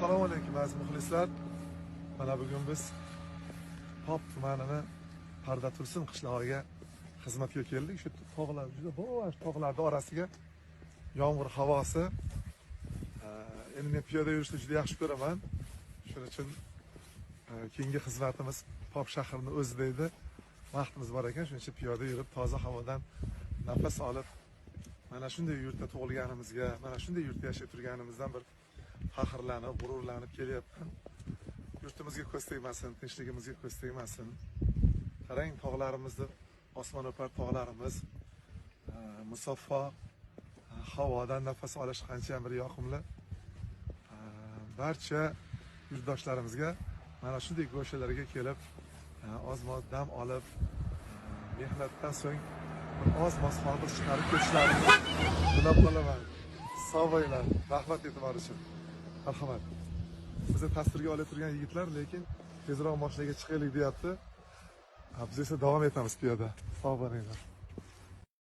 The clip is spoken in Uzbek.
Assalomu alaykum, aziz muxlislar. Mana bugun biz Pop tumanini Pardatursun qishlog'iga xizmatga keldik. Shu tog'lar juda bo'sh tog'larning orasiga, yomg'ir havosi. Endi men piyoda yurishni juda yaxshi ko'raman. Shuning uchun keyingi xizmatimiz Pop shahrining o'zida edi. Vaqtimiz bor ekan, shuning uchun piyoda yurib, toza havodan nafas olib, mana shunday yurtda tug'ilganimizga, mana shunday yurtda yashab turganimizdan bir faxrlanib, g'ururlanib kelyapman. Yurtimizga ko'z tegmasin, tinchligimizga ko'z tegmasin. Qarang, tog'larimizni, osmono'par tog'larimiz, musaffo havodan nafas olish qancha bir yoqimli. Barcha yurtdoshlarimizga mana shunday go'shalarga kelib, oz-moz dam olib, mehnatdan so'ng bir oz-moz hordiq chiqarib ketishlarini tilab qolaman. Sog' bo'linglar. Rahmat e'tibor uchun. Marhamat. Bizni tasvirga olib turgan yigitlar lekin tezroq mashinaga chiqaylik deyapti. Biz esa davom etamiz piyoda. Sog' bo'linglar.